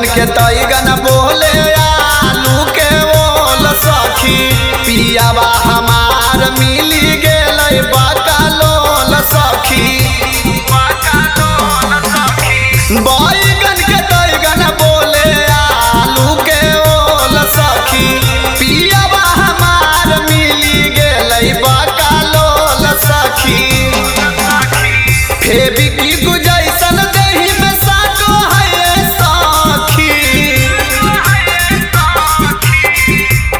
बैगन के तैगन बोले आलू के ओल सखी। पियावा हमार मिली गेलै बकलोल सखी। बैगन के तैगन बोले आलू के ओल सखी। पियावा हमार मिली गेलै बकलोल सखी। फेविकी गुजैसन देहि में साटो है सखी।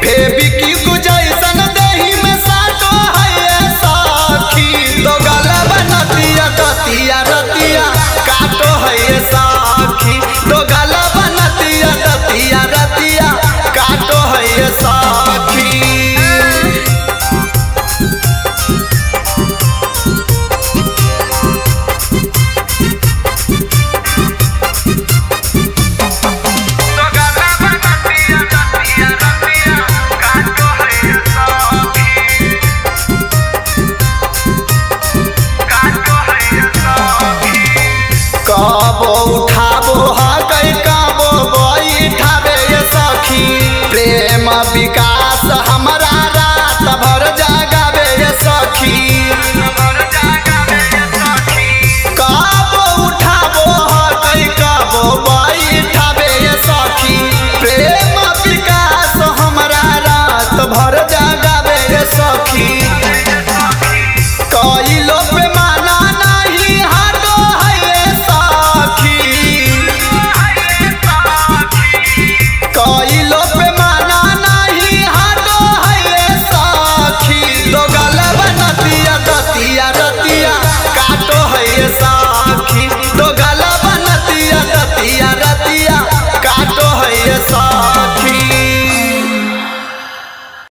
फेविकी गुजैसन देहि में साटो है सखी। तो गलबा नतिया दतिया रतिया काटो है सखी। तो गलबा नतिया दतिया रतिया काटो है सखी। कबो उठा